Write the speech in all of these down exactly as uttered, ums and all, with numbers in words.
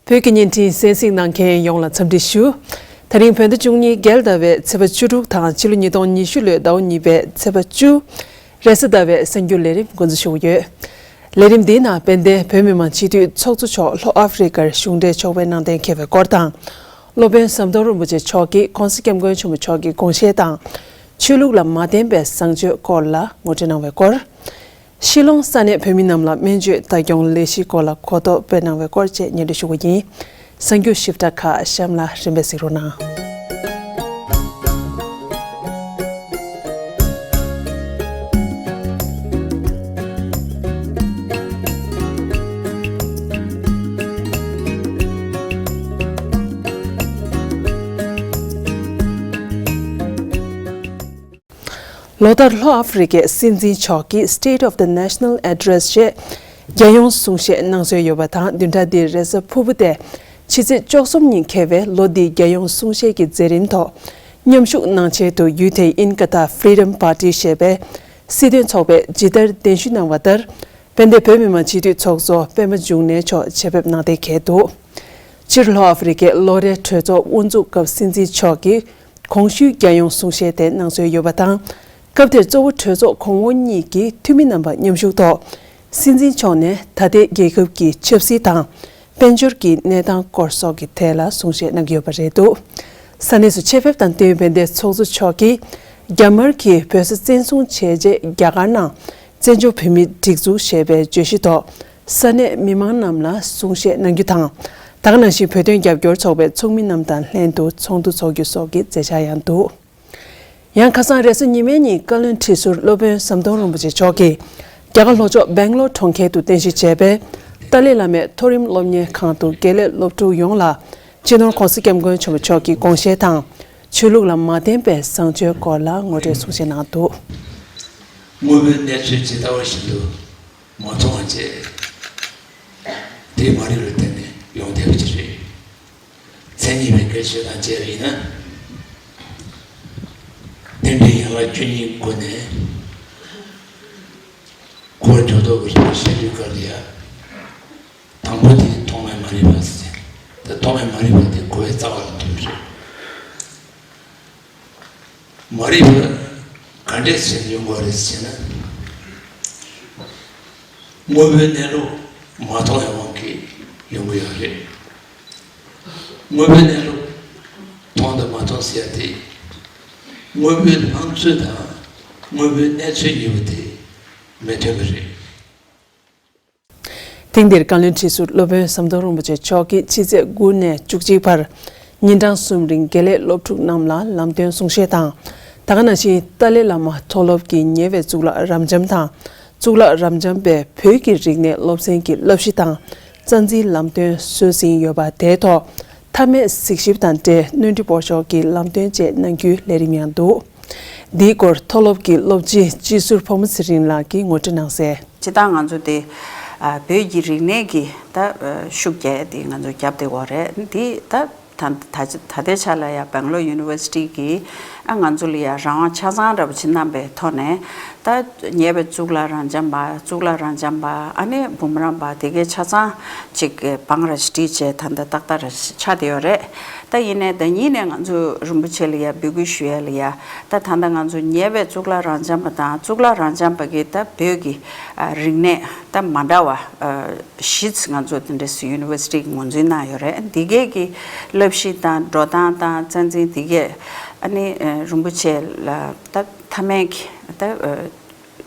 བོད་ཀྱི་བརྙན་འཕྲིན་གསན་གཟིགས་གནང་མཁན་ཡོངས་ལ་འཚམས་འདྲི་ཞུ། དེ་རིང་བོད་ཟླ་བཅུ་གཉིས་རྒྱལ་ཟླ་བའི་ཚེས་པ་བཅུ་དྲུག་དང་ཕྱི་ལོ་ཉིས་སྟོང་ཉི་ཤུ་ལོའི་ཟླ་བ་གཉིས་པའི་ཚེས་པ་བཅུ། རེས་གཟའ་ཟླ་བའི་གསར་འགྱུར་ལས་རིམ་འགོ་འཛུགས་ཞུ་གི་ཡོད། ལས་རིམ་འདིའི་ནང་དཔལ་ལྡན་བོད་མི་མང་སྤྱི་འཐུས་ཚོགས་གཙོ་མཆོག་ལྷོ་ཨ་ཧྥེ་རི་ཀར་གཞུང་འབྲེལ་ཕྱོགས་ཕེབས་གནང་གཏན་འཁེལ་བའི་སྐོར་དང་། སློབ་དཔོན་ཟམ་གདོང་རིན་པོ་ཆེ་མཆོག་གིས་༸གོང་ས་༸སྐྱབས་མགོན་ཆེན་པོ་མཆོག་གི་དགོངས་བཞེད་དང་། ཆོས་ལུགས་ལ་མ་བརྟེན་པའི་བཟང་སྤྱོད་སྐོར་ལ་ངོ་སྤྲོད་གནང་བའི་སྐོར། ཤི་ལོང་ས་གནས་བོད་མི་རྣམས་ལ་སྨན་བཅོས་ལྟ་སྐྱོང་ལས་གཞིའི་སྐོར་ལ་གོ་རྟོགས་སྤེལ་གནང་བའི་སྐོར་བཅས་སྙན་སྒྲོན་ཞུ་བ་ཡིན། གསར་འགྱུར་ཞིབ་ཕྲ་ཁག་གཤམ་ལ་རིམ་པས་གཟིགས་རོགས་གནང་། ལོ་ལྟར་ལྷོ་ཨ་ཧྥེ་རི་ཀའི་སྲིད་འཛིན་མཆོག་གིས་State of the National Address ཞེས་རྒྱལ་ཡོངས་གསུང་བཤད་གནང་སྲོལ་ཡོད་པ་དང་། བདུན་ཕྲག་འདིའི་རེས་གཟའ་ཕུར་བུ་སྟེ་ཕྱི་ཚེས་བཅུ་གསུམ་ཉིན་འཁེལ་བའི་ལོ་འདིའི་རྒྱལ་ཡོངས་གསུང་བཤད་ཀྱི་མཛད་རིམ་ཐོག་མཉམ་ཞུགས་གནང་ཆེད་དུ་ཡུ་ཐེ་ཨིན་ཀ་ཏ་Freedom Party ཞེས་པའི་སྲིད་དོན་ཚོགས་པས་ཇི་ལྟར་གདན་ཞུ་གནང་བ་ལྟར། དཔལ་ལྡན་བོད་མི་མང་སྤྱི་འཐུས་ཚོགས་གཙོ་པད་མ་འབྱུང་གནས་མཆོག་ཆེད་ཕེབས་གནང་གཏན་འཁེལ་འདུག་སྤྱིར་ལྷོ་ཨ་ཧྥེ་རི་ཀའི་ལོ་རེའི་གྲོས་ཚོགས་དབུ་འཛུགས་སྐབས་སྲིད་འཛིན་མཆོག་གིས་གོང་ཞུས་རྒྱལ་ཡོངས་གསུང་བཤད་དེ་གནང་སྲོལ་ཡོད་པ་དང་། སྐབས་དེར་གཙོ་བོ་གྲོས་ཚོགས་གོང་འོག་གཉིས་ཀྱི་འཐུས་མི་རྣམ་པ་མཉམ་ཞུགས་ཐོག་སྲིད་འཛིན་མཆོག་ནས་ད་ལྟའི་རྒྱལ་ཁབ་ཀྱི་ཆབ་སྲིད་དང་། དཔལ་འབྱོར་གྱི་གནས་སྟངས་སྐོར་སོགས་ཀྱི་ཐད་ལ་གསུང་བཤད་གནང་གི་ཡོད་པ་རེད་འདུག་ས་གནས་སུ་ཆེད་ཕེབས་དང་བསྟུན་པའི་འདིར་ཚོགས་གཙོ་མཆོག་གིས་རྒྱ་དམར་གྱིས་བོད་ས་བཙན་བཟུང་བྱས་རྗེས་རྒྱ་གར་ནང་བཙན་བྱོལ་བོད་མིའི་སྒྲིག་འཛུགས་ཞེས་པའི་བརྗོད་གཞི་ཐོག་ས་གནས་མི་མང་རྣམས་ལ་གསུང་བཤད་གནང་རྒྱུ་དང་། ད་ག་ནང་བཞིན་བོད་དོན་རྒྱབ་སྐྱོར་ཚོགས་པའི་ཚོགས་མི་རྣམས་དང་ལྷན་དུ་ཚོགས་འདུ་འཚོགས་རྒྱུ་སོགས་ཀྱི་མཛད་འཆར་ཡང་འདུག་ཡང་ཁ་སང་རེས་གཟའ་ཉི་མའི་ཉིན་བཀའ་བློན་ཁྲི་ཟུར་སློབ་དཔོན་ཟམ་གདོང་རིན་པོ་ཆེ་མཆོག་གིས་རྒྱ་གར་ལྷོ་ཕྱོགས་སྦེང་ལོར་གྲོང་ཁྱེར་དུ་རྟེན་གཞི་བྱས་པའི་ཏཱ་ལའི་བླ་མའི་མཐོ་རིམ་སློབ་གཉེར་ཁང་དུ་དགེ་ལས་སློབ་ཕྲུག་ཡོངས་ལ་སྤྱི་ནོར་༸གོང་ས་༸སྐྱབས་མགོན་ཆེན་པོ་མཆོག་གི་དགོངས་བཞེད་དང་། ཆོས་ལུགས་ལ་མ་བརྟེན་པའི་བཟང་སྤྱོད་སྐོར་ལ་ངོ་སྤྲོད་གསུང་བཤད་གནང་འདུག་དངོས་པོའི་གནས་ཚུལ་ཇི་ལྟ་བ་བཞིན་དུ་མ་མཐོང་བ་བཅས། དེ་མ་རིག་པར་བརྟེན་ནས་ཡོང་བསྡད་པ་ཅིག་རེད། མཚན་ཉིད་པའི་སྐད་ཆ་དང་བཅས་པ་ཡིན་ན། རྟེན་འབྲེལ་ཡན་ལག་བཅུ་གཉིས་སྒོ་ནས་འཁོར་བ་འཇུག་ལྡོག་གི་རིགས་པ་བཤད་དུས་སྐབས་ལ་ཡ། དང་པོ་དེ་ཐོག་མེད་མ་རིག་པ་ཟེར། ད་ཐོག་མེད་མ་རིག་པ་དེ་གོ་བའི་རྩ་བ་ལ་ཐུག་རེད། མ་རིག་པ་ག་འདྲས་བྱས་ནས་ཡོང་དགོས་རེད་ཟེར་ན། དངོས་པོའི་གནས་ལུགས་མ་མཐོང་བའི་དབང་གིས་ཡོང་གི་ཡོད་རེད། དངོས་པོའི་གནས་ལུགས་མཐོང་དང་མ་མཐོང་ཟེར་ཡ་དེ། དངོས་པོའི་སྣང་ཚུལ་དང་དངོས་པོའི་གནས་ཚུལ་ཡིན་པ་དེ་མི་མཐུན་པ་རེད། ཐེངས་འདིར་བཀའ་བློན་ཁྲི་ཟུར་སློབ་དཔོན་ཟམ་གདོང་རིན་པོ་ཆེ་མཆོག་གིས་ཕྱི་ཚེས་དགུ་ནས་བཅུ་གཅིག་བར་ཉིན་གྲངས་གསུམ་རིང་དགེ་ལས་སློབ་ཕྲུག་རྣམས་ལ་ལམ་སྟོན་གསུང་བཤད་དང་། ད་ག་ནང་བཞིན་ཏཱ་ལའི་བླ་མ་མཐོ་སློབ་ཀྱི་ཉེ་བའི་གཙུག་ལག་རབ་འབྱམས་དང་། གཙུག་ལག་རབ་འབྱམས་པའི་བོད་ཀྱི་རིག་གནས་སློབ་ཚན་གྱི་བསླབ་གཞི་དང་རྩ་འཛིན་ལམ་སྟོན་སྲོལ་ཟིན་ཡོད་པ་དེའི་ཐོག་མཐའ་མའི་གཟིགས་ཞིབ་དང་འབྲེལ་སྣོན་འཕྲི་སྤོ་སྐྱོར་གྱི་ལམ་སྟོན་བཅས་གནང་རྒྱུའི་ལས་རིམ་ཡང་འདུག་འདིའི་སྐོར་མཐོ་སློབ་ཀྱི་སློབ་སྤྱི་སྤྱི་ཟུར་ཕོ་མོ་ཚེ་རིང་ལགས་ཀྱིས་ངོ་སྤྲོད་གནང་གསལ། སྤྱིར་བཏང་ང་ཚོ་དེ་ཨ་བོད་ཀྱི་རིག་གནས་ཀྱི་ད་ཨ་ཤུགས་རྒྱག་ཡ་དེ་ང་ཚོ་རྒྱབ་བསྡད་ཡོད་རེད། འདི་ད་ད་ད་ད་ལྟའི་ཆ་ལ་ཡ་སྦེང་ལོར་ཡུ་ནི་ཝར་སི་ཊི་གིས་ཨ་ང་ཚོ་ལ་ཡ་རང་དབང་ཆ་ཚང་འདྲ་པོ་ཅིག་གནང་པའི་ཐོག་ནས། ད་ཉེ་བའི་གཙུག་ལག་རབ་འབྱམས་པ། གཙུག་ལག་རབ་འབྱམས་པ། ཨ་ནི་འབུམ་རམས་པ་དེ་གའི་ཆ་ཚང་ཅིག་གི་བང་ར་ཅིག་བསྒྲིགས་བྱས་ད་ལྟ་ཏག་ཏག་ར་ཆགས་བསྡད་ཡོད་རེད། ད་ཡིན་ནའི་ད་ཉིད་ནས་ང་ཚོ་རིན་པོ་ཆེ་ལ་ཡ་འབོད་སྐུལ་ཞུ་ཡ་ལ་ཡ། ད་ད་ལྟ་ང་ཚོ་ཉེ་བའི་གཙུག་ལག་རབ་འབྱམས་པ་དང་གཙུག་ལག་རབ་འབྱམས་པ་གི་ད་བོད་ཀྱི་ཨ་རིག་གནས་ད་མ་འདྲ་བ་ཨ་བཞི་ང་ཚོ་དེ་འདྲ་སུ་ཡུ་ནི་ཝར་སི་ཊི་གིས་ངོས་འཛིན་གནང་ཡོད་རེད། འདི་གས་ཀྱི་བསླབ་གཞི་དང་འགྲོ་སྟངས་དང་རྩ་འཛིན་འདི་གས་ཨ་ནི་ཨ་རིན་པོ་ཆེ་ལ་ད་མཐའ་མའི་གི་ད་ཨ་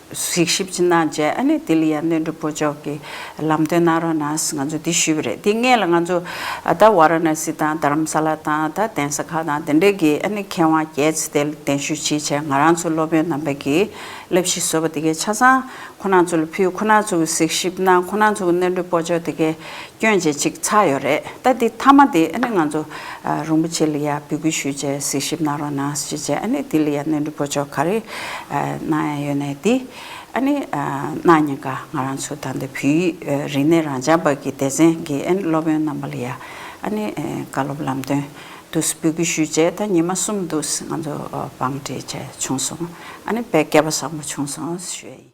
གཟིགས་ཞིབ་ཅིག་གནང་རྗེས་ཨ་ནི་དེ་ལ་ཡང་སྣོན་འཕྲི་སྤོ་སྐྱོར་གྱི་ལམ་སྟོན་གནང་རོགས་གནང་ཟེར་ང་ཚོ་འདི་ཞུས་པ་རེད། དེ་སྔོན་ལ་ང་ཚོ་ཨ་ད་ཝ་ར་ཎ་སི་དང་དྷ་རམ་ས་ལ་དང་ད་གདན་ས་ཁག་དང་དེ་འདྲས་ཀྱི་ཨ་ནི་མཁས་དབང་རྒྱས་ཅིག་དེ་ལ་གདན་ཞུ་བྱས་བྱས་ང་རང་ཚོ་སློབ་དཔོན་རྣམ་པ་གིས་བསླབ་གཞི་བཟོ་བ་དེ་གའི་ཆ་ཚང་ཁོ་རང་ཚོ་ལ་ཕུལ། ཁོ་རང་ཚོ་གིས་གཟིགས་ཞིབ་གནང་། ཁོ་རང་ཚོ་གིས་སྣོན་འཕྲི་སྤོ་སྐྱོར་དེ་གའི་སྐྱོན་ཅན་ཅིག་ཚར་ཡོད་རེད། ད་འདི་མཐའ་མ་དེ་ཨ་ནི་ང་ཚོ་ཨ་རིན་པོ་ཆེ་ལ་ཡ་འབོད་སྐུལ་ཞུས་བྱས་གཟིགས་ཞིབ་གནང་རོགས་གནང་ཞུས་བྱས་ཨ་ནི་འདི་ལ་ཡ་སྣོན་འཕྲི་སྤོ་སྐྱོར་ག་རེ་ཨ་གནང་ཡ་ཡོད་ནའི་འདི་ཨ་ནི་ཨ་གནང་ཉེན་ཁ་ང་རང་ཚོ་ད་ལྟ་བོད་ཡིག་ཨ་རིག་གནས་རབ་འབྱམས་པ་གི་སྡེ་ཚན་གྱི་ཨ་ནི་སློབ་དཔོན་རྣམ་པ་ལ་ཡ་ཨ་ནི་ཨ་བཀའ་སློབ་ལམ་སྟོན་དུ་འབོད་སྐུལ་ཞུས་བྱས་ད་ཉི་མ་གསུམ་དུ་ང་ཚོ་ཨ་བང་སྒྲིག་བྱས་བྱུང་སོང་། ཨ་ནི་དཔེ་སྐལ་པ་བཟང་པོ་བྱུང་སོང་ཞུ་ཡ་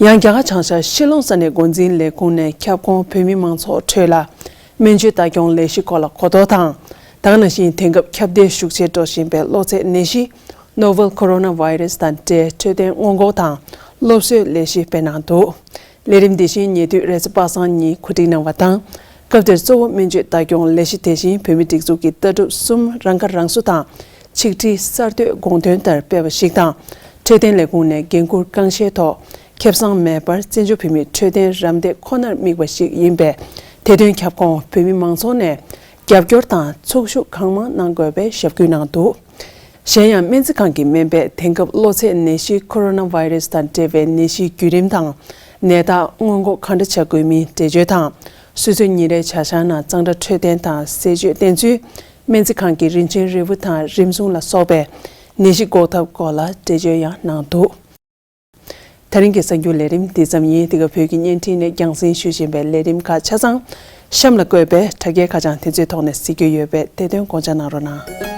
ཡིན། ཡང་རྒྱ་གར་བྱང་ཤར་ཤི་ལོང་ས་གནས་འགོ་འཛིན་ལས་ཁུངས་ནས་ཁྱབ་ཁོངས་བོད་མི་མང་ཚོགས་ཁྲོད་ལ་ སྨན་བཅོས་ལྟ་སྐྱོང་ལས་གཞི་སྐོར་ལ་གོ་རྟོགས་དང་། ད་ག་ནང་བཞིན་དེང་སྐབས་ཁྱབ་གདལ་ཤུགས་ཆེ་འགྲོ་བཞིན་པའི་གློ་ཚད་ནད་གཞི་Novel Coronavirus དང་འབྲེལ་འཕྲོད་བསྟེན་སྔོན་འགོག་དང་སློབ་གསོའི་ལས་གཞི་སྤེལ་གནང་འདུག་ལས་རིམ་འདི་བཞིན་ཉེ་དུས་རེས་གཟའ་པ་སངས་ཉིན་གོ་སྒྲིག་གནང་བ་དང་། སྐབས་དེར་གཙོ་བོ་སྨན་བཅོས་ལྟ་སྐྱོང་ལས་གཞི་དེ་བཞིན་བོད་མིའི་སྒྲིག་འཛུགས་ཀྱི་ལྟ་གྲུབ་གསུམ་རང་ཁ་རང་གསོ་དང་ཆིག་སྒྲིལ་གསར་གཏོད་དགོངས་དོན་ལྟར་སྤེལ་བ་ཞིག་དང་། འཕྲོད་བསྟེན་ལས་ཁུངས་ནས་འགན་འཁུར་གང་བཞེས་ཐོག་ཁེ་བཟང་མེད་པར་བཙན་བྱོལ་བོད་མིའི་འཕྲོད་བསྟེན་རམ་འདེགས་ཁོ་ནར་དམིགས་པ་ཞིག་ཡིན་པས། དེ་དོན་ཁྱབ་ཁོངས་བོད་མི་མང་ཚོགས་ནས་རྒྱབ་སྐྱོར་དང་ཚོགས་ཞུགས་གང་མང་གནང་དགོས་པའི་ཞབས་སྐུལ་གནང་འདུག་གཞན་ཡང་སྨན་རྩིས་ཁང་གི་སྨན་པས་དེང་སྐབས་གློ་ཚད་ནད་གཞི་Coronavirus དང་འབྲེལ་བའི་ནད་གཞིའི་བརྒྱུད་རིམ་དང་། ནད་རྟགས་སྔོན་འགོག་གང་འདྲ་བྱ་དགོས་མིན་འགྲེལ་བརྗོད་དང་། སོ་སོའི་ཉིན་རེའི་བྱ་གཞག་ནང་གཙང་སྦྲ་འཕྲོད་བསྟེན་དང་ཟས་སྤྱོད་བསྟེན་ཚུལ། སྨན་རྩིས་ཁང་གི་རིན་ཆེན་རིལ་བུ་དང་རིམས་སྲུང་ལ་སོགས་པའི་ནད་གཞི་འགོག་ཐབས་སྐོར་ལ་འགྲེལ་བརྗོད་ཡང་གནང་འདུག་ད་རིང་གི་གསར་འགྱུར་ལས་རིམ་འདི་ཙམ་ཡིན། འདི་ག་བོད་ཀྱི་བརྙན་འཕྲིན་ནས་རྒྱང་སྲིང་ཞུ་བཞིན་པའི་ལས་རིམ་ཁག་ཆ་ཚང་གཤམ་ལ་བཀོད་པའི་དྲ་རྒྱའི་ཁ་བྱང་དེ་ཚོའི་ཐོག་ནས་གཟིགས་རྒྱུ་ཡོད་པས་དེ་དོན་དགོངས་འཇགས་གནང་རོགས་གནང་།